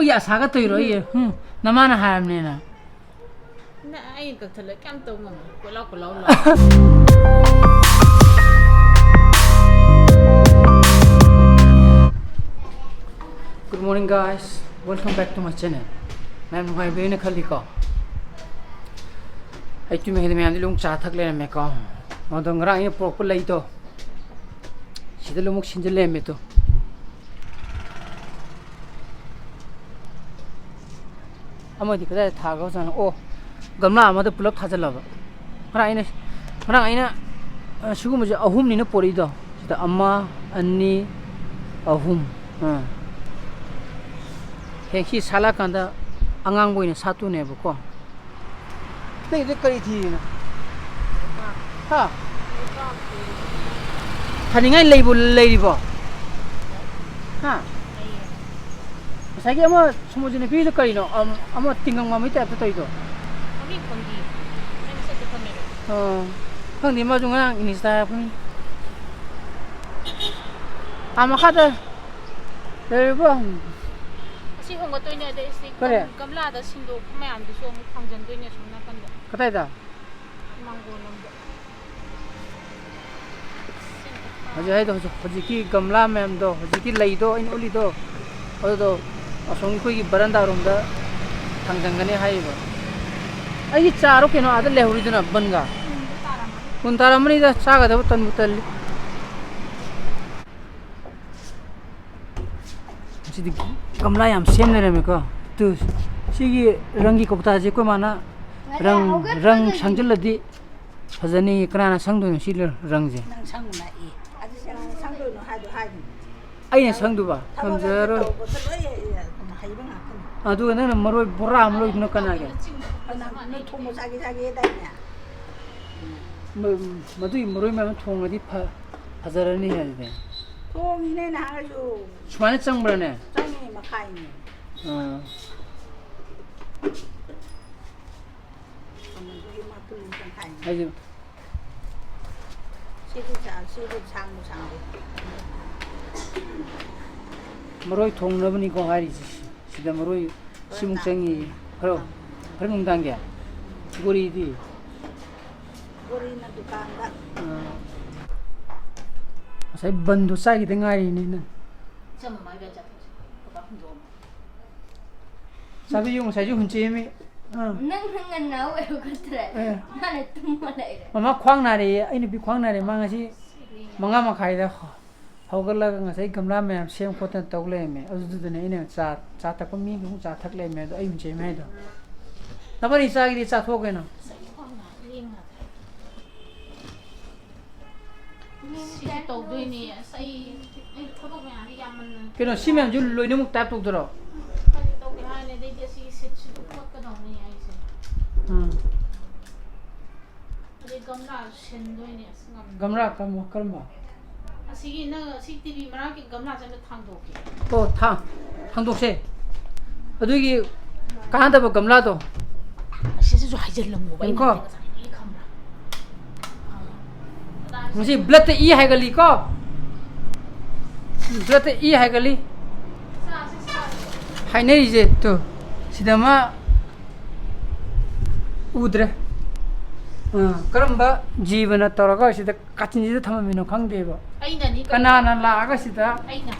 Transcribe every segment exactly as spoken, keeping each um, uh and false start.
ꯑꯩꯈꯣꯏꯒꯤ ꯑꯁꯥꯒ ꯇꯧꯔꯣ ꯑꯩ ꯎꯝ ꯅꯃꯥꯅ ꯍꯥꯏꯔꯕꯅꯤꯅ꯫ ꯅ ꯑꯩꯅ ꯀꯛꯊꯠꯂ ꯀꯌꯥꯝ ꯇꯧ ꯉꯝꯃꯤ? ꯀꯣꯏꯂꯥꯎ ꯀꯣꯏꯂꯥꯎ ꯂꯥꯎ꯫ Good morning, guys. Welcome back to my channel. ꯃꯌꯥꯝ ꯅꯨꯡꯉꯥꯏꯕꯤꯔꯦꯅ ꯈꯜꯂꯤꯀꯣ꯫ ꯑꯩ ꯇꯨꯝꯃꯤꯉꯩꯗ ꯃꯌꯥꯝꯗꯤ ꯂꯣꯏ ꯆꯥ ꯊꯛ ꯂꯩꯔꯝꯃꯦꯀꯣ꯫ ꯑꯗꯣ ꯉꯔꯥꯡ ꯑꯩꯅ ꯄꯨꯔꯛꯄ ꯂꯩꯗꯣ ꯁꯤꯗ ꯂꯣꯏꯃꯛ ꯁꯤꯟꯖꯜ ꯂꯩꯔꯝꯃꯦ ꯇꯨ꯫ ꯑꯃꯗꯤ ꯀꯗꯥꯏꯗ ꯊꯥꯈ꯭ꯔꯖꯥꯠꯅꯣ? ꯑꯣ, ꯒꯝꯂꯥ ꯑꯃꯗ ꯄꯨꯂꯞ ꯊꯥꯖꯜꯂꯕ꯫ ꯉꯔꯥꯡ ꯑꯩꯅ, ꯉꯔꯥꯡ ꯑꯩꯅ, ꯑ, ꯁꯤꯒꯨꯝꯕꯁꯦ ꯑꯍꯨꯝꯅꯤꯅ ꯄꯣꯔꯛꯏꯗꯣ꯫ ꯁꯤꯗ ꯑꯃ, ꯑꯅꯤ, ꯑꯍꯨꯝ꯫ ꯑꯥ꯫ ꯍꯌꯦꯡ ꯁꯤ ꯁꯥꯠꯂꯛꯑꯀꯥꯟꯗ ꯑꯉꯥꯡꯕ ꯑꯣꯏꯅ ꯁꯥꯠꯇꯣꯏꯅꯦꯕꯀꯣ꯫ ꯅꯪꯒꯤꯗꯤ ꯀꯔꯤ ꯊꯤꯔꯤꯅꯣ? ꯍꯥ? ꯊꯥꯅꯤꯡꯉꯥꯏ ꯂꯩꯕꯨ ꯂꯩꯔꯤꯕꯣ? ꯍꯥ? ꯉꯁꯥꯏꯒꯤ ꯑꯃ ꯁꯨꯃꯣꯖꯤ ꯅꯨꯄꯤꯗꯣ ꯀꯔꯤꯅꯣ? ꯑꯝ-, ꯑꯃ ꯇꯤꯡꯒꯪ ꯃꯥꯟꯕꯩ ꯇꯥꯏꯞꯇ ꯇꯧꯔꯤꯗꯣ? ꯃꯃꯤꯡ ꯈꯪꯗꯤꯌꯦ꯫ ꯑꯩ ꯃꯁꯛꯇꯤ ꯈꯪꯉꯦꯕ꯫ ꯑꯣ꯫ ꯈꯪꯗꯦ, ꯃꯥꯁꯨ ꯉꯔꯥꯡ ꯏꯪꯂꯤꯁꯇ ꯍꯥꯏꯔꯛꯄꯅꯤ꯫ ꯑꯥ, ꯃꯈꯥꯗ ꯂꯩꯔꯤꯕꯣ? ꯑꯁꯤ ꯍꯣꯡꯒꯠꯇꯣꯏꯅꯦ, ꯑꯗꯩ ꯑꯁꯤ ꯀꯔꯤ? ꯒꯝ-, ꯒꯝꯂꯥꯗ ꯁꯤꯡꯗꯣꯛꯄ ꯃꯌꯥꯝꯗꯨꯁꯨ ꯑꯃꯨꯛ ꯊꯥꯡꯖꯟꯗꯣꯏꯅꯦ ꯑꯁꯣꯝ ꯅꯥꯀꯟꯗ꯫ ꯀꯗꯥꯏꯗ? ꯃꯥꯡꯒꯣꯜ ꯂꯣꯝꯗ꯫ ꯍꯧꯖꯤꯛ ꯍꯥꯏꯗꯣ, ꯍꯧꯖꯤꯛ, ꯍꯧꯖꯤꯛꯀꯤ ꯒꯝꯂꯥ ꯃꯌꯥꯝꯗꯣ, ꯍꯧꯖꯤꯛꯀꯤ ꯂꯩꯗꯣ ꯑꯩꯅ ꯎꯠꯂꯤꯗꯣ, ꯑꯗꯨꯗꯣ ꯑꯁꯣꯝ ꯑꯩꯈꯣꯏꯒꯤ ꯕꯔꯟꯗꯥꯔꯣꯝꯗ ꯊꯥꯡꯖꯟꯒꯅꯤ ꯍꯥꯏꯔꯤꯕ꯫ ꯑꯩꯒꯤ ꯆꯥꯔꯣ ꯀꯩꯅꯣ ꯑꯥꯗ ꯂꯩꯍꯧꯔꯤꯗꯨꯅ ꯕꯟꯒ? ꯀꯨꯟ ꯇꯥꯔꯝꯃꯅꯤꯗ, ꯆꯥꯒꯗꯕ ꯇꯟꯕꯨ ꯇꯜꯂꯤ꯫ ꯁꯤꯗꯤ ꯒꯝꯂꯥ ꯌꯥꯝ ꯁꯦꯝ ꯂꯩꯔꯝꯃꯦꯀꯣ꯫ ꯇꯨ, ꯁꯤꯒꯤ ꯔꯪꯒꯤ ꯀꯧꯇꯥꯁꯦ ꯑꯩꯈꯣꯏ ꯃꯥꯅ ꯔꯪ, ꯔꯪ ꯁꯪꯖꯜꯂꯗꯤ ꯐꯖꯅꯤ꯫ ꯀꯅꯥꯅ ꯁꯪꯗꯣꯏꯅꯣ ꯁꯤ ꯔꯪꯁꯦ? ꯅꯪ ꯁꯪꯉꯨ ꯂꯥꯛꯏ꯫ ꯑꯗꯨ ꯀꯅꯥꯅ ꯁꯪꯗꯣꯏꯅꯣ ꯍꯥꯏꯗꯣ ꯍꯥꯏꯗꯨꯅꯤ꯫ ꯑꯩꯅ ꯁꯪꯗꯨꯕ? ꯊꯕꯛ ꯑꯃ ꯉꯝꯖꯔꯔꯣꯏ꯫ ꯇꯧꯕꯗ ꯂꯣꯏ ꯍꯩꯕ ꯉꯥꯛꯇꯅꯤ꯫ ꯑꯗꯨꯒ ꯅꯪꯅ ꯃꯔꯣꯏ ꯕꯣꯔꯥ ꯑꯃ ꯂꯧꯔꯤꯗꯨꯅ ꯀꯅꯥꯒꯤ? ꯅꯪ, ꯅꯪ ꯊꯣꯡꯕ ꯆꯥꯒꯦ ꯆꯥꯒꯦ ꯍꯥꯏꯗꯥꯏꯅꯦ? ꯃ-, ꯃꯗꯨꯒꯤ ꯃꯔꯣꯏ ꯃꯌꯥꯝ ꯊꯣꯡꯉꯗꯤ ꯐ-, ꯐꯖꯔꯅꯤ ꯍꯥꯏꯗꯨꯗꯤ꯫ ꯊꯣꯡꯉꯤꯅꯦ ꯅꯍꯥꯟꯒꯩꯁꯨ꯫ ꯁꯨꯃꯥꯏꯅ ꯆꯪꯕ꯭ꯔꯥꯅꯦ? ꯆꯪꯉꯦ, ꯃꯈꯥꯏꯅꯦ꯫ ꯑꯥ꯫ ꯃꯗꯨꯒꯤ ꯃꯄꯨꯟ ꯇꯪꯈꯥꯏꯅꯦ꯫ ꯑꯩꯁꯨ ꯁꯤꯗꯤ ꯁꯥ-, ꯁꯤꯗꯤ ꯁꯥꯡꯕꯨ ꯁꯥꯡꯗꯦ꯫ ꯃꯔꯣꯏ ꯊꯣꯡꯅꯕꯅꯤꯀꯣ ꯍꯥꯏꯔꯤꯁꯤ꯫ ꯁꯤꯗ ꯃꯔꯣꯏ ꯁꯤꯃꯨꯛ ꯆꯪꯉꯤ꯫ ꯈꯔ, ꯈꯔ ꯅꯨꯡꯗꯥꯡꯒꯤ ꯕꯣꯔꯤꯗꯤ? ꯕꯣꯔꯤꯅ ꯗꯨꯀꯥꯟꯗ꯫ ꯑꯥ꯫ ꯉꯁꯥꯏ ꯕꯟꯗꯣ ꯆꯥꯈꯤꯗ ꯉꯥꯏꯔꯤꯅꯦ ꯅꯪ꯫ ꯆꯥꯕꯤꯌꯨ, ꯉꯁꯥꯏꯁꯨ ꯍꯨꯟꯆꯦꯝꯃꯤ꯫ ꯑꯥ꯫ ꯅꯪ ꯉꯟꯅ ꯍꯧꯒꯠꯇ꯭ꯔꯦ꯫ ꯑꯦ꯫ ꯃꯥꯅ ꯇꯨꯝꯃ ꯂꯩꯔꯦ꯫ ꯃꯃꯥ ꯈ꯭ꯋꯥꯡ ꯅꯥꯔꯦꯌꯦ꯫ ꯑꯩ ꯅꯨꯄꯤ ꯈ꯭ꯋꯥꯡ ꯅꯥꯔꯦ꯫ ꯃꯥ ꯉꯁꯤ ꯃꯉꯥ ꯃꯈꯥꯏꯗ ꯍꯧꯒꯠꯂꯒ ꯉꯁꯥꯏ ꯒꯝꯂꯥ ꯃꯌꯥꯝ ꯁꯦꯝ ꯈꯣꯠꯇꯅ ꯇꯧ ꯂꯩꯔꯝꯃꯦ꯫ ꯑꯗꯨꯗꯨꯅꯦ ꯑꯩꯅ ꯆꯥ, ꯆꯥ ꯊꯛꯄ ꯃꯤꯗꯨ ꯑꯃꯨꯛ ꯆꯥ ꯊꯛ ꯂꯩꯔꯝꯃꯦ꯫ ꯑꯗꯣ ꯑꯩ ꯍꯨꯟꯆꯦꯝꯃꯤ ꯍꯥꯏꯗꯣ꯫ ꯅꯕꯥꯅꯤ ꯆꯥꯒꯦꯗꯤ ꯆꯥꯊꯣꯛꯑꯣ ꯀꯩꯅꯣ꯫ ꯁꯤꯁꯨ ꯇꯧꯗꯣꯏꯅꯦ꯫ ꯑꯁ, ꯑꯩ, ꯑꯩ ꯊꯕꯛ ꯃꯌꯥꯝꯁꯦ ꯌꯥꯝꯃꯟꯗꯅ ꯀꯩꯅꯣ, ꯁꯤ ꯃꯌꯥꯝꯁꯦ ꯂꯣꯏꯅꯃꯛ ꯇꯥꯏꯞ ꯇꯧꯗꯣꯏꯔꯣ? ꯀꯔꯤ ꯇꯧꯒꯦ ꯍꯥꯏꯅꯤ? ꯑꯗꯩꯗꯤ ꯑꯁꯤꯒꯤ ꯁꯤꯠꯁꯤꯁꯨ ꯐꯣꯠꯀꯗꯧꯅꯤ ꯑꯩꯁꯦ꯫ ꯎꯝ꯫ ꯑꯗꯩ ꯒꯝꯂꯥꯁꯨ ꯁꯤꯟꯗꯣꯏꯅꯦ꯫ ꯑꯁ, ꯉꯝꯗꯦ꯫ ꯒꯝꯂꯥ ꯀꯔꯝꯕ, ꯀꯔꯝꯕ? ꯑꯁꯤꯒꯤ ꯅꯪ ꯑꯁꯤ ꯇꯤꯚꯤ ꯃꯅꯥꯛꯀꯤ ꯒꯝꯂꯥꯁꯦ ꯑꯝꯇ ꯊꯥꯡꯗꯣꯛꯀꯦ꯫ ꯑꯣ, ꯊꯥ-, ꯊꯥꯡꯗꯣꯛꯁꯦ꯫ ꯑꯗꯨꯒꯤ ꯀꯥꯟꯅꯗꯕ ꯒꯝꯂꯥꯗꯣ꯫ ꯑꯁꯤꯁꯤꯁꯨ ꯍꯥꯏꯖꯤꯜꯂꯝꯃꯣꯕ ꯑꯩꯅ ꯉꯥꯏꯈꯣ꯫ ꯉꯁꯥꯏꯗꯒꯤ ꯈꯪꯕ꯭ꯔꯥ? ꯉꯁꯤ bloodꯇ ꯏ ꯍꯥꯏꯒꯠꯂꯤꯀꯣ꯫ Bloodꯇ ꯏ ꯍꯥꯏꯒꯠꯂꯤ꯫ ꯍꯥꯏꯅꯔꯤꯁꯦ ꯇꯨ꯫ ꯁꯤꯗ ꯑꯃ ꯎꯗ꯭ꯔꯦ꯫ ꯑꯥ, ꯀꯔꯝꯕ ꯖꯤꯕꯅ ꯇꯧꯔꯒ ꯁꯤꯗ ꯀꯥꯆꯤꯟꯁꯤꯗ ꯊꯝꯃꯝꯃꯤꯅꯣ ꯈꯪꯗꯦꯕ꯫ ꯑꯩꯅꯅꯤ ꯀꯩꯅꯣ꯫ ꯀꯅꯥꯅ ꯂꯥꯛꯑꯒ ꯁꯤꯗ, ꯑꯩꯅ꯫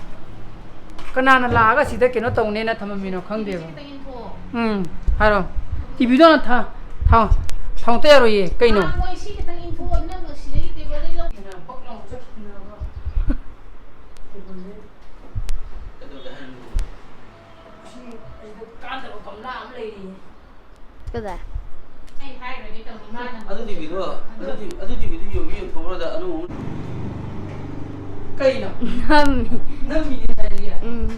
ꯀꯅꯥꯅ ꯂꯥꯛꯑꯒ ꯁꯤꯗ ꯀꯩꯅꯣ ꯇꯧꯅꯦꯅ ꯊꯝꯃꯝꯃꯤꯅꯣ ꯈꯪꯗꯦꯕ꯫ ꯁꯤ ꯈꯤꯇꯪ ꯏꯟꯊꯣꯛꯑꯣ꯫ ꯎꯝ, ꯍꯥꯏꯔꯣ꯫ ꯇꯤꯚꯤꯗꯣ ꯍꯥꯟꯅ ꯊꯥ-, ꯊꯥ-, ꯊꯥꯡꯇ ꯌꯥꯔꯣꯏꯌꯦ꯫ ꯀꯩꯅꯣ? ꯑꯥ, ꯃꯣꯏ ꯁꯤ ꯈꯤꯇꯪ ꯏꯟꯊꯣꯛꯑꯣ, ꯅꯪꯅ ꯁꯤꯗꯒꯤ ꯇꯦꯕꯜꯗꯒꯤ ꯂꯧ-, ꯀꯩꯗꯧꯔꯒꯦ ꯍꯥꯏꯅꯣ? ꯁꯤ ꯑꯁꯤꯗ ꯀꯥꯟꯗꯕ ꯒꯝꯂꯥ ꯑꯃ ꯂꯩꯔꯤꯌꯦ꯫ ꯀꯗꯥꯏ? ꯑꯩ ꯍꯥꯏꯔꯨꯔꯒꯦ ꯇꯧꯅꯤ, ꯃꯥꯅ ꯑꯗꯨ ꯇꯤꯚꯤꯗꯣ, ꯑꯗꯨ ꯇꯤ-, ꯑꯗꯨ ꯇꯤꯚꯤꯗꯣ ꯌꯣꯟꯒꯦ ꯌꯣꯟꯊꯣꯛꯈ꯭ꯔꯣꯗ, ꯑꯅꯧꯕ ꯑꯃ꯫ ꯀꯩꯅꯣ? ꯅꯝꯃꯤ꯫ ꯅꯝꯃꯤꯅꯦ ꯍꯥꯏꯔꯤꯌꯦ꯫ ꯎꯝ꯫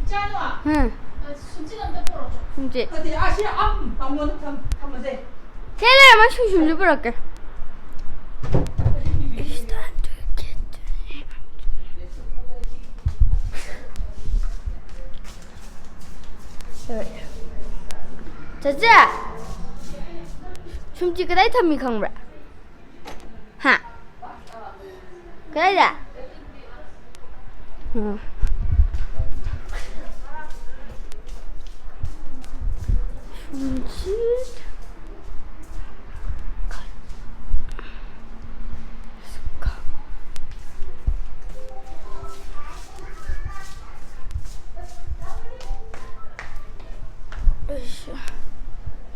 ꯏꯆꯥꯅꯣ, ꯍꯝ꯫ ꯑ, ꯁꯨꯝꯆꯤꯠ ꯑꯝꯇ ꯄꯨꯔꯛꯑꯣ꯫ ꯁꯨꯝꯆꯤꯠ꯫ ꯅꯠꯇꯦ, ꯑꯁꯤ ꯑꯝ-, ꯃꯉꯣꯟꯗ ꯊꯝ-, ꯊꯝꯃꯁꯦ꯫ ꯁꯤ ꯂꯩꯔꯝꯃꯣ, ꯁꯨꯝ ꯁꯨꯝꯁꯨ ꯄꯨꯔꯛꯀꯦ꯫ ꯆꯦꯆꯦ, ꯁꯨꯝꯆꯤꯠ ꯀꯗꯥꯏ ꯊꯝꯃꯤ ꯈꯪꯕ꯭ꯔꯥ? ꯍꯥ? ꯀꯗꯥꯏꯗ? ꯎꯝ꯫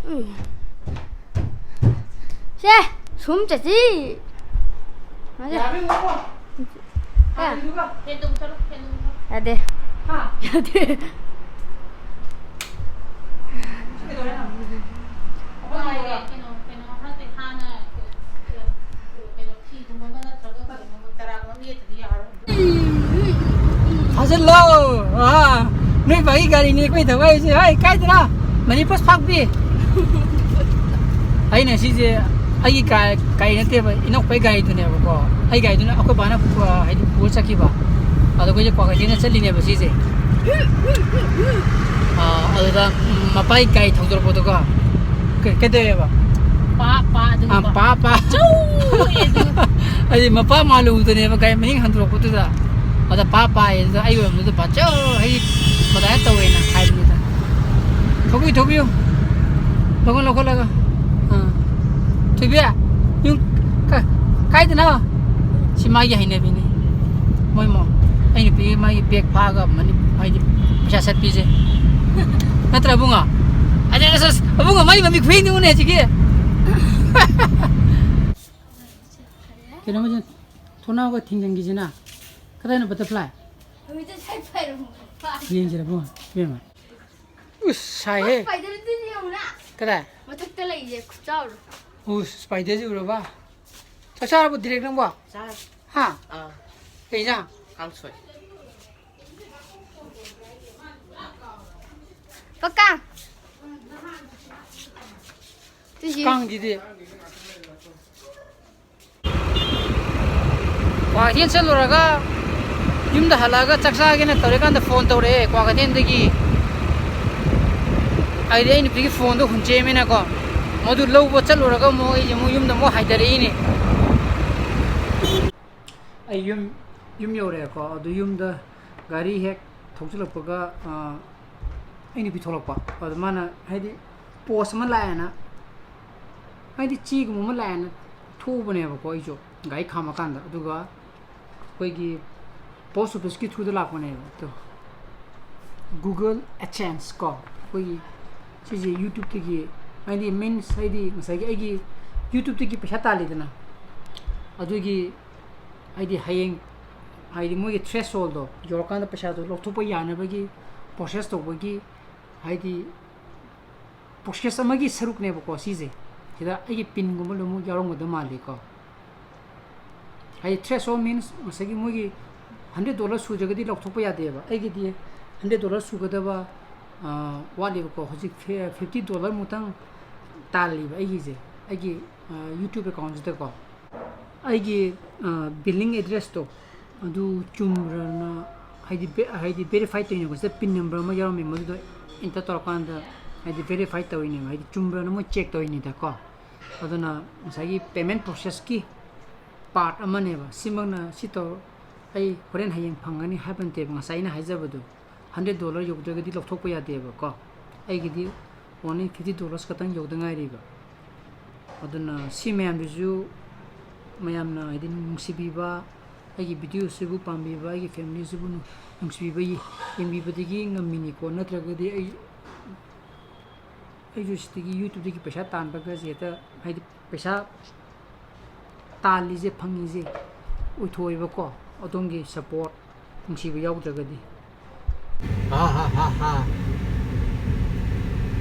ꯎꯝ꯫ ꯁꯦ, ꯁꯨꯝ ꯆꯠꯁꯤ꯫ ꯃꯥꯁꯦ꯫ ꯌꯥꯕ꯭ꯔꯥ ꯌꯦꯡꯉꯣꯀꯣ꯫ ꯑꯦ꯫ ꯍꯥꯟꯅꯒꯤꯗꯨꯒ꯫ ꯌꯥꯗꯦ꯫ ꯍꯥ? ꯌꯥꯗꯦ꯫ ꯁꯤ ꯀꯩꯗꯧꯔꯦ ꯍꯥꯏꯅꯣ? ꯑꯩꯈꯣꯏ ꯍꯥꯟꯅꯒꯤ ꯀꯩꯅꯣ, ꯀꯩꯅꯣ ꯍꯥꯏꯁꯦ ꯍꯥꯟꯅ ꯀꯩꯅꯣ ꯐꯤꯒꯨꯝꯕ ꯑꯃ ꯅꯠꯇ꯭ꯔꯒ ꯀꯩꯅꯣ ꯇꯔꯥꯒꯨꯝꯕ ꯑꯃ ꯌꯦꯠꯇꯗꯤ ꯌꯥꯔꯣꯏ꯫ ꯊꯥꯖꯤꯜꯂꯣ꯫ ꯑꯥ, ꯅꯣꯏ ꯕꯥꯒꯤ ꯒꯥꯔꯤꯅꯤ ꯑꯩꯈꯣꯏ ꯊꯧ ꯍꯥꯏꯁꯦ꯫ ꯍꯥꯏ, ꯀꯥꯏꯗꯅꯣ? ꯃꯅꯤꯄꯨꯔ ꯐꯥꯛꯄꯤ꯫ ꯑꯩꯅ ꯁꯤꯁꯦ ꯑꯩꯒꯤ ꯒꯥ-, ꯒꯥꯔꯤ ꯅꯠꯇꯦꯕ, ꯏꯅꯧꯄꯩ ꯒꯥꯔꯤꯗꯨꯅꯦꯕꯀꯣ꯫ ꯑꯩ ꯒꯥꯔꯤꯗꯨꯅ ꯑꯩꯈꯣꯏ ꯕꯥꯅ ꯄꯨ-, ꯍꯥꯏꯗꯤ ꯄꯨꯔ ꯆꯠꯈꯤꯕ꯫ ꯑꯗꯣ ꯑꯩꯈꯣꯏꯁꯦ ꯀ꯭ꯋꯥꯀꯩꯊꯦꯜꯗ ꯆꯠꯂꯤꯅꯦꯕ ꯁꯤꯁꯦ꯫ ꯑꯥ, ꯑꯗꯨꯗ, ꯎꯝ, ꯃꯄꯥꯒꯤ ꯒꯥꯔꯤ ꯊꯧꯗꯣꯔꯛꯄꯗꯣꯀꯣ꯫ ꯀꯩ-, ꯀꯩꯗꯧꯋꯦꯕ? ꯄꯥ, ꯄꯥ, ꯑꯗꯨꯒ ꯑꯥ, ꯄꯥ꯫ ꯄꯥ, ꯄꯥ꯫ ꯆꯧ! ꯑꯗꯨ ꯍꯥꯏꯗꯤ ꯃꯄꯥ ꯃꯥꯜꯂꯨꯕꯗꯅꯦꯕ ꯒꯥꯔꯤ ꯃꯅꯤꯡ ꯍꯟꯗꯣꯔꯛꯄꯗꯨꯗ꯫ ꯑꯗ ꯄꯥ, ꯄꯥ ꯍꯥꯏꯗꯨꯗ ꯑꯩ ꯑꯣꯏꯔꯝꯕꯗꯨꯗ ꯄꯥ, ꯆꯧ! ꯍꯥꯏꯗꯤ ꯃꯗꯥꯏꯅ ꯇꯧꯋꯦꯅ ꯍꯥꯏꯕꯅꯤꯗ꯫ ꯊꯧꯕꯤꯌꯨ, ꯊꯧꯕꯤꯌꯨ꯫ ꯂꯧꯈꯠ-, ꯂꯧꯈꯠꯂꯒ꯫ ꯑꯥ꯫ ꯊꯣꯏꯕꯤ, ꯌꯨꯝ ꯀ-, ꯀꯥꯏꯗꯅꯣ? ꯁꯤ ꯃꯥꯒꯤ ꯍꯩꯅꯕꯤꯅꯤ꯫ ꯃꯣꯏ ꯃꯣ-, ꯑꯩ ꯅꯨꯄꯤꯒꯤ ꯃꯥꯒꯤ ꯕꯦꯒ ꯐꯥꯛꯑꯒ ꯃꯅꯤ-, ꯍꯥꯏꯗꯤ ꯄꯩꯁꯥ ꯁꯠꯄꯤꯁꯦ꯫ ꯅꯠꯇ꯭ꯔ, ꯑꯕꯨꯡꯉꯣ? ꯑꯗ, ꯑꯁ, ꯑꯁ, ꯑꯕꯨꯡꯉꯣ, ꯃꯥꯒꯤ ꯃꯃꯤꯠ ꯈꯨꯌꯦꯡꯗꯨ ꯎꯅꯦ ꯍꯧꯖꯤꯛꯀꯤ꯫ ꯀꯩꯅꯣ ꯍꯧꯖꯤꯛ ꯊꯣꯡꯅꯥꯎꯒ ꯊꯤꯡꯖꯤꯟꯈꯤꯁꯤꯅ? ꯀꯗꯥꯏꯅꯣ butterfly? ꯍꯧꯖꯤꯛꯇ ꯁꯠ ꯄꯥꯏꯔꯝꯃꯣ꯫ ꯌꯦꯡꯁꯤꯔ, ꯏꯕꯨꯡꯉꯣ? ꯏꯕꯦꯝꯃ꯫ ꯎꯁ, ꯁꯥꯏꯍꯦ꯫ Spider-ꯗꯨꯗꯤ ꯌꯦꯡꯉꯨꯅ꯫ ꯀꯗꯥꯏ? ꯃꯊꯛꯇ ꯂꯩꯁꯦ ꯈꯨꯆꯥꯎꯗꯣ꯫ ꯎꯁ, spider-ꯁꯦ ꯎꯔꯕ? ꯆꯥꯛ ꯆꯥꯔꯕꯣ direct ꯅꯪꯕꯣ? ꯆꯥꯔꯦ꯫ ꯍꯥ? ꯑꯥ꯫ ꯀꯩ ꯏꯟꯖꯥꯡ? ꯀꯥꯡꯁꯣꯏ꯫ ꯀꯀꯥ꯫ ꯇꯨ ꯌꯦꯡ꯫ ꯀꯥꯡꯁꯤꯗꯤ꯫ ꯀ꯭ꯋꯥꯀꯩꯊꯦꯜ ꯆꯠꯂꯨꯔꯒ ꯌꯨꯝꯗ ꯍꯜꯂꯛꯑꯒ ꯆꯥꯛ ꯆꯥꯒꯦꯅ ꯇꯧꯔꯤꯀꯥꯟꯗ phone ꯇꯧꯔꯛꯑꯦ ꯀ꯭ꯋꯥꯀꯩꯊꯦꯜꯗꯒꯤ꯫ ꯑꯩꯗꯤ ꯑꯩ ꯅꯨꯄꯤꯒꯤ phone-ꯗꯣ ꯍꯨꯟꯆꯦꯝꯃꯦꯅꯀꯣ, ꯃꯗꯨ ꯂꯧꯕ ꯆꯠꯂꯨꯔꯒ ꯑꯃꯨꯛ ꯑꯩꯁꯦ ꯑꯃꯨꯛ ꯌꯨꯝꯗ ꯑꯃꯨꯛ ꯍꯥꯏꯗꯔꯛꯏꯅꯦ꯫ ꯑꯩ ꯌꯨꯝ, ꯌꯨꯝ ꯌꯧꯔꯛꯑꯦꯀꯣ, ꯑꯗꯨ ꯌꯨꯝꯗ ꯒꯥꯔꯤ ꯍꯦꯛ ꯊꯧꯖꯤꯜꯂꯛꯄꯒ, ꯑ, ꯑꯩ ꯅꯨꯄꯤ ꯊꯣꯛꯂꯛꯄ꯫ ꯑꯗ ꯃꯥꯅ, ꯍꯥꯏꯗꯤ, post ꯑꯃ ꯂꯥꯛꯑꯦꯅ, ꯍꯥꯏꯗꯤ, ꯆꯦꯒꯨꯝꯕ ꯑꯃ ꯂꯥꯛꯑꯦꯅ ꯊꯣꯛꯎꯕꯅꯦꯕꯀꯣ ꯑꯩꯁꯨ ꯒꯥꯔꯤ ꯈꯥꯝꯃꯀꯥꯟꯗ꯫ ꯑꯗꯨꯒ ꯑꯩꯈꯣꯏꯒꯤ post office-ꯀꯤ through-ꯗ ꯂꯥꯛꯄꯅꯦꯕ꯫ ꯑꯗꯣ Google AdSense ꯀꯣ, ꯑꯩꯈꯣꯏꯒꯤ ꯁꯤꯁꯦ YouTubeꯇꯒꯤ, ꯍꯥꯏꯗꯤ, means, ꯍꯥꯏꯗꯤ, ꯉꯁꯥꯏꯒꯤ ꯑꯩꯒꯤ YouTubeꯇꯒꯤ ꯄꯩꯁꯥ ꯇꯥꯜꯂꯤꯗꯅ, ꯑꯗꯨꯒꯤ, ꯍꯥꯏꯗꯤ, ꯍꯌꯦꯡ, ꯍꯥꯏꯗꯤ, ꯃꯣꯏꯒꯤ thresholdꯗꯣ ꯌꯧꯔꯀꯥꯟꯗ ꯄꯩꯁꯥꯗꯣ ꯂꯧꯊꯣꯛꯄ ꯌꯥꯅꯕꯒꯤ process ꯇꯧꯕꯒꯤ, ꯍꯥꯏꯗꯤ, process ꯑꯃꯒꯤ ꯁꯔꯨꯛꯅꯦꯕꯀꯣ ꯁꯤꯁꯦ꯫ ꯁꯤꯗ ꯑꯩꯒꯤ pinꯒꯨꯝꯕ ꯂꯣꯏꯅꯃꯛ ꯌꯥꯎꯔꯝꯒꯗꯕ ꯃꯥꯜꯂꯤꯀꯣ꯫ ꯍꯥꯏꯗꯤ, threshold means ꯉꯁꯥꯏꯒꯤ ꯃꯣꯏꯒꯤ hundred dollar ꯁꯨꯗ꯭ꯔꯒꯗꯤ ꯂꯧꯊꯣꯛꯄ ꯌꯥꯗꯦꯕ꯫ ꯑꯩꯒꯤꯗꯤ hundred dollar ꯁꯨꯒꯗꯕ, ꯑ, ꯋꯥꯠꯂꯤꯕꯀꯣ꯫ ꯍꯧꯖꯤꯛ fifty dollar ꯃꯨꯛꯇꯪ ꯇꯥꯜꯂꯤꯕ ꯑꯩꯒꯤꯁꯦ, ꯑꯩꯒꯤ, ꯑ, YouTube accountꯁꯤꯗꯀꯣ꯫ ꯑꯩꯒꯤ, ꯑ, billing addressꯇꯣ ꯑꯗꯨ ꯆꯨꯝꯕ꯭ꯔꯅ, ꯍꯥꯏꯗꯤ, ꯚꯦ-, ꯍꯥꯏꯗꯤ, verify ꯇꯧꯔꯤꯅꯦꯀꯣ꯫ ꯁꯤꯗ PIN number ꯑꯃ ꯌꯥꯎꯔꯝꯃꯦ, ꯃꯗꯨꯗꯣ enter ꯇꯧꯔꯀꯥꯟꯗ, ꯍꯥꯏꯗꯤ, verify ꯇꯧꯔꯤꯅꯦꯕ, ꯍꯥꯏꯗꯤ, ꯆꯨꯝꯕ꯭ꯔꯅ ꯃꯣꯏ check ꯇꯧꯔꯤꯅꯤꯗꯀꯣ꯫ ꯑꯗꯨꯅ ꯉꯁꯥꯏꯒꯤ payment processꯀꯤ part ꯑꯃꯅꯦꯕ꯫ ꯁꯤꯃꯛꯅ ꯁꯤ ꯇꯧ-, ꯑꯩ ꯍꯣꯔꯦꯟ ꯍꯌꯦꯡ ꯐꯪꯒꯅꯤ ꯍꯥꯏꯕ ꯅꯠꯇꯦꯕ꯫ ꯉꯁꯥꯏ ꯑꯩꯅ ꯍꯥꯏꯖꯕꯗꯣ, hundred dollar ꯌꯧꯗ꯭ꯔꯒꯗꯤ ꯂꯧꯊꯣꯛꯄ ꯌꯥꯗꯦꯕꯀꯣ꯫ ꯑꯩꯒꯤꯗꯤ only fifty dollars ꯈꯛꯇꯪ ꯌꯧꯗ ꯉꯥꯏꯔꯤꯕ꯫ ꯑꯗꯨꯅ ꯁꯤ ꯃꯌꯥꯝꯗꯨꯁꯨ ꯃꯌꯥꯝꯅ, ꯍꯥꯏꯗꯤ, ꯅꯨꯡꯁꯤꯕꯤꯕ, ꯑꯩꯒꯤ videoꯁꯤꯕꯨ ꯄꯥꯝꯕꯤꯕ, ꯑꯩꯒꯤ familyꯁꯤꯕꯨ ꯅꯨꯡ-, ꯅꯨꯡꯁꯤꯕꯤꯕ, ꯌꯦꯡꯕꯤꯕꯗꯒꯤ ꯉꯝꯃꯤꯅꯤꯀꯣ꯫ ꯅꯠꯇ꯭ꯔꯒꯗꯤ ꯑꯩ, ꯑꯩꯁꯨ ꯁꯤꯗꯒꯤ YouTubeꯇꯒꯤ ꯄꯩꯁꯥ ꯇꯥꯟꯕꯒꯁꯦ ꯍꯦꯛꯇ, ꯍꯥꯏꯗꯤ, ꯄꯩꯁꯥ ꯇꯥꯜꯂꯤꯁꯦ, ꯐꯪꯉꯤꯁꯦ ꯑꯣꯏꯊꯣꯛꯑꯦꯕꯀꯣ, ꯑꯗꯣꯝꯒꯤ support, ꯅꯨꯡꯁꯤꯕ ꯌꯥꯎꯗ꯭ꯔꯒꯗꯤ꯫ ꯍꯥ, ꯍꯥ, ꯍꯥ, ꯍꯥ꯫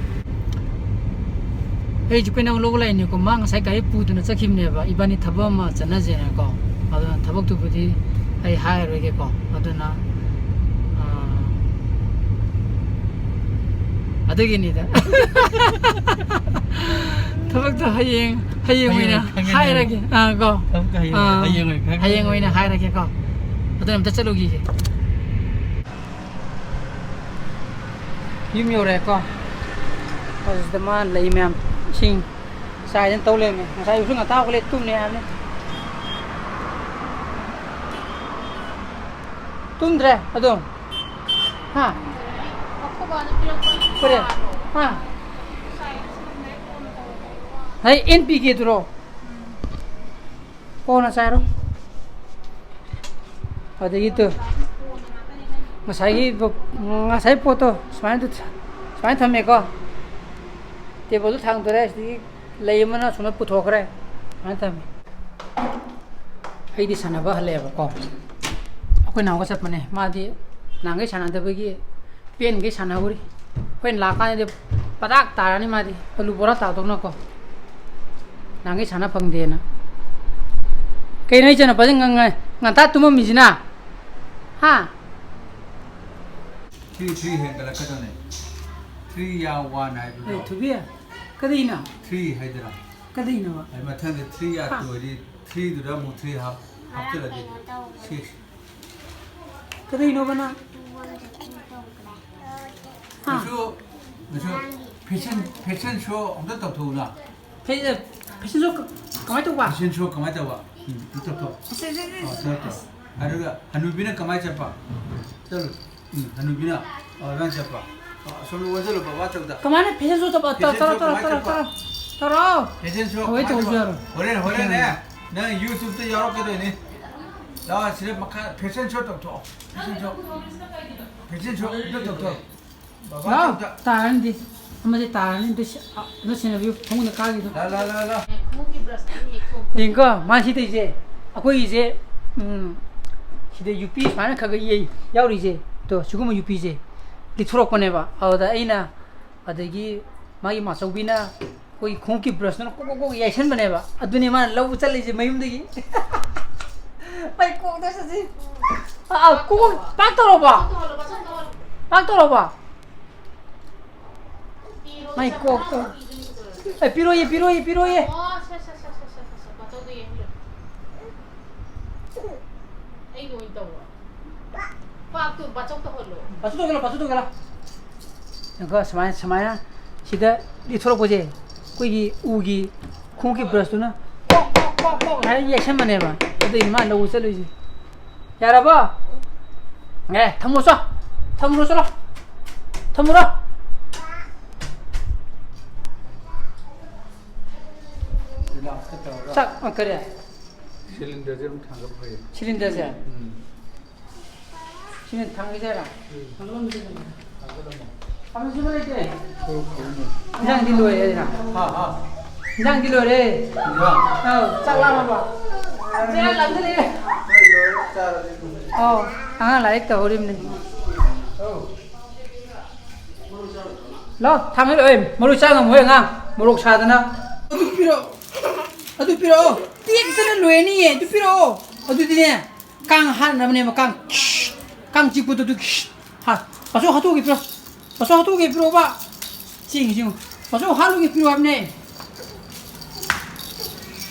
ꯑꯩꯁꯨ ꯀꯩꯅꯣ ꯂꯧꯕ ꯂꯥꯛꯏꯅꯦꯀꯣ, ꯃꯥ ꯉꯁꯥꯏ ꯒꯥꯔꯤ ꯄꯨꯗꯅ ꯆꯠꯈꯤꯕꯅꯦꯕ, ꯏꯕꯥꯅꯤ ꯊꯕꯛ ꯑꯃ ꯆꯠꯅꯁꯦꯅꯀꯣ꯫ ꯑꯗꯨꯅ ꯊꯕꯛꯇꯨꯕꯨꯗꯤ ꯑꯩ ꯍꯥꯏꯔꯔꯣꯏꯒꯦꯀꯣ꯫ ꯑꯗꯨꯅ, ꯑꯥ, ꯑꯗꯨꯒꯤꯅꯤꯗ꯫ ꯊꯕꯛꯇꯣ ꯍꯌꯦꯡ, ꯍꯌꯦꯡ ꯍꯌꯦꯡ ꯑꯣꯏꯅ ꯈꯪꯒꯅꯤ꯫ ꯍꯥꯏꯔꯒꯦ꯫ ꯑꯥ, ꯀꯣ꯫ ꯊꯕꯛꯇꯣ ꯍꯌꯦꯡ, ꯑꯥ, ꯍꯌꯦꯡ ꯑꯣꯏꯅ ꯈꯪꯒꯅꯤ꯫ ꯍꯌꯦꯡ ꯑꯣꯏꯅ ꯍꯥꯏꯔꯒꯦꯀꯣ꯫ ꯑꯗꯨꯅ ꯑꯝꯇ ꯆꯠꯂꯨꯈꯤꯒꯦ꯫ ꯌꯨꯝ ꯌꯧꯔꯛꯑꯦꯀꯣ꯫ ꯑꯗꯨꯗ ꯃꯥ ꯂꯩ ꯃꯌꯥꯝ, ꯏꯁꯤꯡ ꯆꯥꯏꯗꯅ ꯇꯧ ꯂꯩꯔꯝꯃꯦ꯫ ꯉꯁꯥꯏ ꯑꯌꯨꯛꯁꯨ ꯉꯟꯇꯥ ꯍꯧꯒꯠꯂꯦ, ꯇꯨꯝꯅꯦ ꯍꯥꯏꯕꯅꯤ꯫ ꯇꯨꯝꯗ꯭ꯔꯦ ꯑꯗꯨꯝ? ꯍꯥ? ꯑꯩꯈꯣꯏ ꯕꯥꯅ ꯄꯤꯔꯛꯄ ꯀꯔꯤ? ꯍꯥ? ꯉꯁꯥꯏ ꯁꯪꯗ꯭ꯔꯦ, ꯀꯣꯟꯅ ꯇꯧꯔꯒꯦ꯫ ꯍꯩ, ꯑꯦꯟ ꯄꯤ ꯀꯦꯗꯨꯔꯣ? ꯀꯣꯟꯅ ꯆꯥꯏꯔꯣ꯫ ꯑꯗꯒꯤ ꯇꯨ, ꯉꯁꯥꯏꯒꯤ ꯄꯣ-, ꯉꯁꯥꯏ ꯄꯣꯠꯇꯣ ꯁꯨꯃꯥꯏꯅ ꯇꯨ-, ꯁꯨꯃꯥꯏꯅ ꯊꯝꯃꯦꯀꯣ꯫ ꯇꯦꯕꯜꯗꯣ ꯊꯥꯡꯗꯣꯔꯦ, ꯁꯤꯗꯒꯤ ꯂꯩ ꯑꯃꯅ ꯁꯨꯃꯥꯏꯅ ꯄꯨꯊꯣꯛꯈ꯭ꯔꯦ, ꯁꯨꯃꯥꯏꯅ ꯊꯝꯃꯦ꯫ ꯑꯩꯗꯤ ꯁꯥꯟꯅꯕ ꯍꯜꯂꯛꯑꯦꯕꯀꯣ, ꯑꯩꯈꯣꯏ ꯅꯥꯎꯒ ꯆꯠꯄꯅꯦ꯫ ꯃꯥꯗꯤ ꯅꯍꯥꯟꯈꯩ ꯁꯥꯟꯅꯗꯕꯒꯤ ꯄꯦꯟꯈꯩ ꯁꯥꯟꯅꯍꯧꯔꯤ꯫ ꯑꯩꯈꯣꯏꯅ ꯂꯥꯛꯀꯥꯟꯗꯗꯤ ꯄꯇꯥꯛ ꯇꯥꯔꯅꯤ ꯃꯥꯗꯤ, ꯑꯂꯨ ꯕꯣꯔꯥ ꯇꯥꯗꯧꯅꯀꯣ꯫ ꯅꯍꯥꯟꯈꯩ ꯁꯥꯟꯅ ꯐꯪꯗꯦꯅ꯫ ꯀꯩꯅꯣ ꯏꯆꯟꯅꯨꯄꯥꯁꯤ ꯉ-, ꯉ-, ꯉꯟꯇꯥ ꯇꯨꯝꯃꯝꯃꯤꯁꯤꯅ? ꯍꯥ? ꯊ꯭ꯔꯤ ꯊ꯭ꯔꯤ ꯍꯦꯟꯒꯠꯂꯛꯀꯗꯧꯅꯦ꯫ ꯊ꯭ꯔꯤ ꯌꯥ ꯋꯥꯟ ꯍꯥꯏꯕꯗꯣ꯫ ꯑꯦ, ꯊꯣꯏꯕꯤ, ꯀꯔꯤꯅꯣ? ꯊ꯭ꯔꯤ ꯍꯥꯏꯗꯅ꯫ ꯀꯔꯤꯅꯣꯕ? ꯑꯩ ꯃꯊꯪꯗ ꯊ꯭ꯔꯤ ꯌꯥ ꯇꯨ ꯑꯣꯏꯗꯤ ꯊ꯭ꯔꯤꯗꯨꯗ ꯑꯃꯨꯛ ꯊ꯭ꯔꯤ ꯍꯥꯞ ꯍꯥꯞꯆꯤꯜꯂꯗꯤ ꯁꯤꯛꯁ꯫ ꯀꯔꯤꯅꯣꯕ ꯅꯪ? ꯍꯥ? ꯃꯁꯨ ꯃꯁꯨ ꯐꯦꯁꯟ ꯐꯦꯁꯟ ꯁꯣ ꯑꯝꯇ ꯇꯧꯊꯣꯛꯎꯅ꯫ ꯐꯦ-, ꯐꯦꯁꯟ ꯁꯣ ꯀ-, ꯀꯃꯥꯏꯅ ꯇꯧꯕ? ꯐꯦꯁꯟ ꯁꯣ ꯀꯃꯥꯏꯅ ꯇꯧꯕ? ꯎꯝ, ꯑꯝꯇ ꯇꯧꯊꯣꯛ꯫ ꯑꯁ, ꯑꯁ, ꯑꯁ, ꯑꯣ, ꯑꯁ, ꯇꯧ, ꯇꯧ꯫ ꯑꯁ꯫ ꯑꯗꯨꯒ ꯍꯅꯨꯕꯤꯅ ꯀꯃꯥꯏꯅ ꯆꯠꯄ? ꯆꯠꯂꯨ꯫ ꯎꯝ, ꯍꯅꯨꯕꯤꯅ꯫ ꯑꯣ, ꯅꯪ ꯆꯠꯄ꯫ ꯑꯣ, ꯑꯁꯣꯝꯗ ꯑꯣꯟꯁꯤꯜꯂꯨ, ꯕꯕꯥ ꯇꯧꯗ꯫ ꯀꯃꯥꯏꯅ ꯐꯦꯁꯟ ꯁꯣ ꯇꯧꯕ? ꯇꯧ-, ꯐꯦꯁꯟ ꯁꯣ ꯇꯧꯔꯣ, ꯇꯧꯔꯣ, ꯀꯃꯥꯏꯅ ꯇꯧꯔꯣ, ꯆꯠꯄ? ꯇꯧꯔꯣ, ꯇꯧꯔꯣ꯫ ꯐꯦꯁꯟ ꯁꯣ ꯍꯣꯏ, ꯀꯃꯥꯏꯅ ꯇꯧꯁꯨ ꯇꯧꯕ? ꯌꯥꯔꯣꯏ꯫ ꯍꯣꯔꯦꯟ, ꯍꯣꯔꯦꯟꯅꯦ꯫ ꯅꯪ ꯌꯨꯇ꯭ꯌꯨꯕꯇ ꯌꯥꯎꯔꯛꯀꯗꯣꯏꯅꯤ꯫ ꯂꯥꯛꯑꯣ, ꯁꯤꯗ ꯃꯈꯥ ꯐꯦꯁꯟ ꯁꯣ ꯇꯧꯊꯣꯛꯑꯣ꯫ Fashion show. ꯐꯦꯁꯟ ꯁꯣ ꯑꯝꯇ ꯇꯧꯊꯣꯛꯑꯣ꯫ ꯕꯕꯥ ꯂꯥꯎ, ꯇꯧꯗ꯫ ꯇꯥꯔꯅꯤꯗꯤ꯫ ꯑꯃꯁꯦ ꯇꯥꯔꯅꯤ꯫ ꯑꯝꯇ ꯁꯤ-, ꯑ, ꯑꯝꯇ ꯁꯦꯟꯅꯕꯤꯌꯨ꯫ ꯐꯃꯨꯡꯗ ꯀꯥꯈꯤꯗꯣ꯫ ꯂꯥ, ꯂꯥ, ꯂꯥ, ꯂꯥ꯫ ꯌꯦꯡꯀꯣ, ꯃꯥ ꯁꯤ ꯇꯧꯔꯤꯁꯦ꯫ ꯑꯩꯈꯣꯏꯒꯤꯁꯦ, ꯎꯝ, ꯁꯤꯗ ꯌꯨꯄꯤ ꯁꯨꯃꯥꯏꯅ ꯈꯔ ꯈꯔ ꯌꯩ-, ꯌꯥꯎꯔꯤꯁꯦ꯫ ꯇꯣ, ꯁꯤꯒꯨꯝꯕ ꯌꯨꯄꯤꯁꯦ ꯂꯤꯠꯊꯣꯔꯛꯄꯅꯦꯕ꯫ ꯑꯗꯨꯗ ꯑꯩꯅ, ꯑꯗꯒꯤ ꯃꯥꯒꯤ ꯃꯥꯆꯧꯕꯤꯅ ꯑꯩꯈꯣꯏꯒꯤ ꯈꯣꯡꯎꯞꯀꯤ ꯕ꯭ꯔꯁꯇꯨꯅ ꯀꯣꯛ ꯀꯣꯛ ꯀꯣꯛ ꯌꯩꯁꯟꯕꯅꯦꯕ꯫ ꯑꯗꯨꯅꯦ ꯃꯥꯅ ꯂꯧꯕ ꯆꯠꯂꯤꯁꯦ ꯃꯌꯨꯝꯗꯒꯤ꯫ ꯃꯥꯏ ꯀꯣꯛꯇ ꯆꯠꯁꯤ꯫ ꯑꯥ, ꯑꯥ, ꯀꯣꯛ ꯄꯥꯛ ꯇꯧꯔꯕꯣ? ꯄꯥꯛ ꯇꯧꯔꯕꯣ? ꯃꯥꯏ ꯀꯣꯛꯇꯣ꯫ ꯑꯦ, ꯄꯤꯔꯣꯏꯌꯦ, ꯄꯤꯔꯣꯏꯌꯦ, ꯄꯤꯔꯣꯏꯌꯦ꯫ ꯑꯩꯒꯤ ꯑꯣꯏꯅ ꯇꯧꯔꯣ꯫ ꯄꯥꯛꯇꯨ ꯕꯥꯆꯧ ꯇꯧꯍꯜꯂꯣ꯫ ꯕꯥꯆꯧ ꯇꯧꯒꯦ ꯂꯥꯎ, ꯕꯥꯆꯧ ꯇꯧꯒꯦ ꯂꯥꯎ꯫ ꯌꯦꯡꯉꯣ, ꯁꯨꯃꯥꯏꯅ, ꯁꯨꯃꯥꯏꯅ ꯁꯤꯗ ꯂꯤꯠꯊꯣꯔꯛꯄꯁꯦ, ꯑꯩꯈꯣꯏꯒꯤ ꯎꯒꯤ ꯈꯣꯡꯎꯞꯀꯤ ꯕ꯭ꯔꯁꯇꯨꯅ ꯄꯣꯛ, ꯄꯣꯛ, ꯄꯣꯛ, ꯄꯣꯛ ꯍꯥꯏꯅ ꯌꯩꯁꯟꯕꯅꯦꯕ꯫ ꯑꯗꯨꯏꯅꯤ ꯃꯥꯅ ꯂꯧꯕ ꯆꯠꯂꯨꯏꯁꯦ꯫ ꯌꯥꯔꯕꯣ? ꯑꯦ, ꯊꯝꯃꯣ ꯆꯣ꯫ ꯊꯝꯃꯨꯔꯣ ꯆꯠꯂꯣ꯫ ꯊꯝꯃꯨꯔꯣ꯫ ꯒꯤꯂꯥꯁꯇ ꯇꯧꯔꯒ ꯆꯥꯛ, ꯑ, ꯀꯔꯤ? ꯁꯤꯂꯤꯟꯗꯔꯁꯦ ꯑꯗꯨꯝ ꯊꯥꯡꯒꯠꯄ ꯐꯩ꯫ ꯁꯤꯂꯤꯟꯗꯔꯁꯦ? ꯎꯝ꯫ ꯁꯤꯂꯤꯟꯗꯔ ꯊꯥꯡꯒꯠꯁꯦ ꯍꯥꯏꯔꯣ? ꯎꯝ꯫ ꯊꯥꯡꯒꯠꯂꯝꯃꯁꯦ ꯀꯩꯅꯣ꯫ ꯊꯥꯡꯒꯠꯂꯝꯃꯣ꯫ ꯏꯟꯖꯥꯡꯗꯤ ꯂꯣꯏꯔꯦ ꯑꯗꯨꯅ꯫ ꯍꯥ, ꯍꯥ꯫ ꯏꯟꯖꯥꯡꯗꯤ ꯂꯣꯏꯔꯦ꯫ ꯏꯟꯖꯥꯡ? ꯑꯧ, ꯆꯥꯛ ꯂꯥꯝꯃꯕ? ꯆꯥꯛ ꯂꯥꯝꯁꯤꯜꯂꯛꯑꯦ꯫ ꯑꯧ, ꯑꯉꯥꯡ ꯂꯥꯏꯔꯤꯛ ꯇꯧꯍꯧꯔꯤꯕꯅꯤ꯫ ꯂꯣ, ꯊꯥꯡꯒꯠꯂꯛꯑꯣ꯫ ꯑꯦ, ꯃꯔꯣꯏ ꯆꯥ ꯉꯝꯃꯣꯏ ꯑꯉꯥꯡ꯫ ꯃꯣꯔꯣꯛ ꯁꯥꯗꯅ꯫ ꯑꯗꯨ ꯄꯤꯔꯛꯑꯣ꯫ ꯑꯗꯨ ꯄꯤꯔꯛꯑꯣ꯫ ꯇꯦꯛꯇꯅ ꯂꯣꯏꯔꯅꯤꯌꯦ꯫ ꯑꯗꯨ ꯄꯤꯔꯛꯑꯣ꯫ ꯑꯗꯨꯗꯤꯅꯦ, ꯀꯥꯡ ꯍꯥꯠꯅꯕꯅꯦꯕ, ꯀꯥꯡ꯫ ꯀꯥꯡ ꯆꯤꯛꯄꯗꯣ ꯑꯗꯨ꯫ ꯍꯥ, ꯄꯥꯁꯣ ꯍꯥꯠꯇꯣꯛꯑꯒꯦ ꯄꯤꯔꯛꯑꯣ꯫ ꯄꯥꯁꯣ ꯍꯥꯠꯇꯣꯛꯑꯒꯦ ꯄꯤꯔꯛꯑꯣꯕ꯫ ꯆꯦꯡ, ꯆꯦꯡ꯫ ꯄꯥꯁꯣ ꯍꯥꯠꯂꯨꯒꯦ ꯄꯤꯔꯛꯑꯣ ꯍꯥꯏꯕꯅꯦ꯫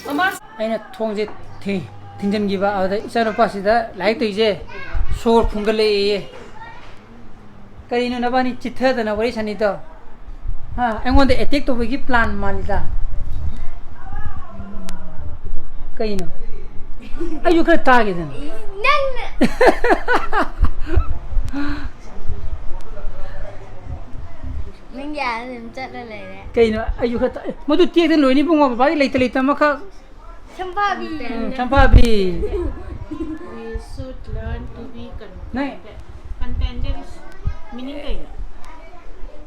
ꯃꯃꯥ꯫ ꯑꯩꯅ ꯊꯣꯡꯁꯦ ꯊꯤ-, ꯊꯤꯡꯖꯤꯟꯈꯤꯕ꯫ ꯑꯗꯨꯗ ꯏꯆꯥꯅꯨꯄꯥꯁꯤꯗ ꯂꯥꯏꯔꯤꯛ ꯇꯧꯔꯤꯁꯦ ꯁꯣꯔ ꯐꯨꯟꯒꯠꯂꯛꯑꯦꯌꯦ꯫ ꯀꯔꯤꯅꯣ ꯅꯕꯥꯅꯤ ꯆꯤꯠꯊꯗꯅ ꯋꯥꯔꯤ ꯁꯥꯟꯅꯩꯗꯣ? ꯍꯥ? ꯑꯩꯉꯣꯟꯗ ꯑꯦꯇꯦꯛ ꯇꯧꯕꯒꯤ ꯄ꯭ꯂꯥꯟ ꯃꯥꯜꯂꯤꯗ꯫ ꯀꯩꯅꯣ? ꯑꯩꯁꯨ ꯈꯔ ꯇꯥꯒꯦꯗꯅ꯫ ꯅꯪꯅ꯫ ꯅꯪꯒꯤ ꯑꯥꯗ ꯑꯗꯨꯝ ꯆꯠꯂ ꯂꯩꯔꯦ꯫ ꯀꯩꯅꯣ? ꯑꯩꯁꯨ ꯈꯔ ꯇꯥ-, ꯑꯦ, ꯃꯗꯨ ꯇꯦꯛꯇ ꯂꯣꯏꯅꯤ ꯏꯕꯨꯡꯉꯣ, ꯕꯕꯥꯒꯤ ꯂꯩꯇ ꯂꯩꯇ ꯑꯃꯈꯛ꯫ ꯁꯝꯐꯥꯕꯤ꯫ ꯎꯝ, ꯁꯝꯐꯥꯕꯤ꯫ We should learn to be contented. ꯅꯪ contented is meaning ꯀꯩꯅꯣ?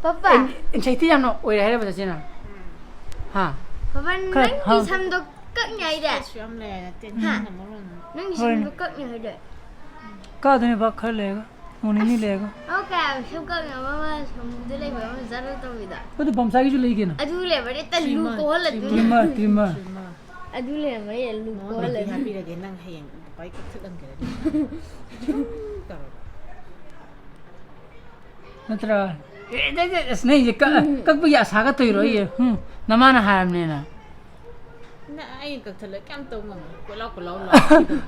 ꯄꯄꯥ꯫ ꯑꯦ, anxiety ꯌꯥꯝꯅ ꯑꯣꯏꯔꯦ ꯍꯥꯏꯔꯕ ꯆꯦꯆꯦꯅ? ꯎꯝ꯫ ꯍꯥ? ꯄꯄꯥ, ꯈꯔ ꯅꯪꯒꯤ ꯍꯥ? ꯁꯝꯗꯣ ꯀꯛꯅꯤ ꯍꯥꯏꯗꯥꯏ? Stress ꯌꯥꯝ ꯂꯩꯔꯦ, tension ꯍꯥ? ꯑꯃ ꯂꯩꯔꯦ꯫ ꯅꯪꯒꯤ ꯍꯣꯏꯅꯦ꯫ ꯁꯝꯗꯣ ꯀꯛꯅꯤ ꯍꯥꯏꯗꯥꯏ? ꯀꯛꯑꯗꯣꯏꯅꯦ ꯕꯥ, ꯈꯔ ꯂꯩꯔꯒ꯫ ꯅꯣꯡ ꯅꯤꯅꯤ ꯂꯩꯔꯒ꯫ ꯑꯧ, ꯀꯌꯥꯝ ꯁꯝ ꯀꯛꯅꯕ ꯑꯃ ꯁꯝꯕꯨꯗ ꯂꯩꯕ ꯑꯃ ꯖꯔ ꯇꯧꯕꯤꯗꯣ? ꯑꯗꯨ ꯕꯝꯁꯥꯒꯤꯁꯨ ꯂꯩ ꯀꯩꯅꯣ꯫ ꯑꯗꯨ ꯂꯩꯕ꯭ꯔꯗꯤ ꯇꯜꯂꯨ ꯇ꯭ꯔꯤꯃꯔ, ꯀꯣꯍꯜꯂ ꯇ꯭ꯔꯤꯃꯔ꯫ ꯇ꯭ꯔꯤꯃꯔ, ꯇ꯭ꯔꯤꯃꯔ꯫ ꯑꯗꯨ ꯂꯩꯔꯝꯃꯗꯤ ꯂꯨ ꯃꯉꯣꯟꯗ ꯀꯣꯍꯜꯂ ꯄꯤ ꯍꯥꯞꯄꯤꯔꯒꯦ, ꯅꯪ ꯍꯌꯦꯡ ꯄꯄꯥꯏ ꯀꯛꯊꯠꯂꯝꯒꯦꯔꯗꯤ꯫ ꯇꯧꯔꯒ꯫ ꯅꯠꯇ꯭ꯔꯥ? ꯑꯦ, ꯑꯦ, ꯑꯦ, ꯑꯁ, ꯅꯪꯁꯦ ꯀꯛ-, ꯎꯝ꯫ ꯀꯛꯄꯒꯤ ꯑꯁꯥꯒ ꯇꯧꯔꯤꯔꯣ ꯑꯩꯁꯦ? ꯎꯝ, ꯅꯃꯥꯅ ꯍꯥꯏꯔꯕꯅꯦꯅ꯫ ꯅ-, ꯑꯩꯅ ꯀꯛꯊꯠꯂ ꯀꯌꯥꯝ ꯇꯧ ꯉꯝꯃꯣꯏ? ꯀꯣꯏꯂꯥꯎ ꯀꯣꯏꯂꯥꯎ ꯂꯥꯎ꯫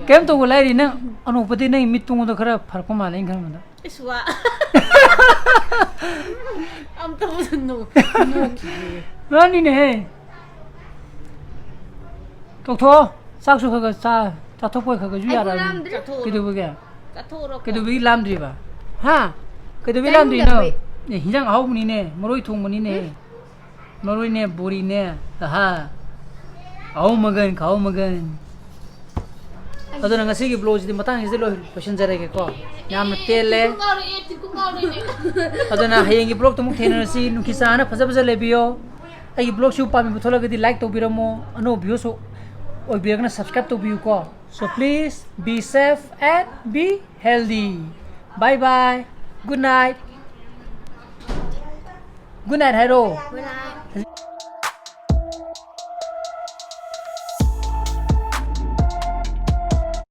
ꯀꯩꯝ ꯇꯧꯕ ꯂꯥꯏꯔꯤ, ꯅꯪ ꯑꯅꯣꯛꯄꯗꯤ ꯅꯪ ꯃꯤꯠ ꯇꯣꯡꯕꯗꯣ ꯈꯔ ꯐꯔꯛꯄ ꯃꯥꯜꯂꯦ ꯑꯩꯅ ꯈꯟꯕꯗ꯫ ꯏꯁ, ꯋꯥ꯫ ꯑꯝꯇ ꯅꯣꯛ-, ꯅꯣꯛꯈꯤꯒꯦ꯫ ꯃꯥꯅꯤꯅꯦꯍꯦ꯫ ꯇꯧꯊꯣꯛꯑꯣ꯫ ꯆꯥꯛꯁꯨ ꯈꯔ ꯈꯔ ꯆꯥ-, ꯆꯥꯊꯣꯛꯄ ꯈꯔ ꯈꯔꯁꯨ ꯑꯩ ꯌꯥꯔꯕꯅꯤ꯫ ꯂꯥꯝꯗ꯭ꯔꯤ꯫ ꯆꯥꯊꯣꯛꯎꯔꯣ꯫ ꯀꯩꯗꯧꯕꯒꯤ? ꯆꯥꯊꯣꯛꯎꯔꯣ꯫ ꯀꯩꯗꯧꯕꯒꯤ ꯂꯥꯝꯗ꯭ꯔꯤꯕ? ꯍꯥ? ꯀꯩꯗꯧꯕꯒꯤ ꯂꯥꯝꯗ꯭ꯔꯤꯅꯣ? ꯆꯥꯅꯤꯡꯗꯕꯩ꯫ ꯑꯦ, ꯍꯤꯟꯖꯥꯡ ꯑꯍꯥꯎꯕꯅꯤꯅꯦ꯫ ꯃꯔꯣꯏ ꯊꯣꯡꯕꯅꯤꯅꯦ꯫ ꯎꯝ꯫ ꯃꯔꯣꯏꯅꯦ, ꯕꯣꯔꯤꯅꯦ, ꯑꯍꯥ꯫ ꯑꯍꯥꯎ ꯃꯒꯟ, ꯈꯥꯎ ꯃꯒꯟ꯫ ꯑꯗꯨꯅ ꯉꯁꯤꯒꯤ vlogꯁꯤꯗꯤ ꯃꯇꯥꯡꯁꯤꯗ ꯂꯣꯏ ꯂꯣꯏꯁꯤꯟꯖꯔꯒꯦꯀꯣ꯫ ꯌꯥꯝꯅ ꯇꯦꯜꯂꯦ꯫ ꯑꯗꯨꯅ ꯍꯌꯦꯡꯒꯤ vlogꯇ ꯑꯃꯨꯛ ꯊꯦꯡꯅꯔꯁꯤ꯫ ꯅꯨꯡꯁꯤ ꯆꯥꯅ ꯐꯖ ꯐꯖ ꯂꯩꯕꯤꯌꯣ꯫ ꯑꯩꯒꯤ vlogꯁꯤꯕꯨ ꯄꯥꯝꯕꯤꯕ ꯊꯣꯛꯂꯒꯗꯤ like ꯇꯧꯕꯤꯔꯝꯃꯣ꯫ ꯑꯅꯧꯕ viewꯁꯨ ꯑꯣꯏꯕꯤꯔꯒꯅ subscribe ꯇꯧꯕꯤꯌꯨꯀꯣ꯫ So please be safe and be healthy. Bye bye. Good night. Good night ꯍꯥꯏꯔꯣ꯫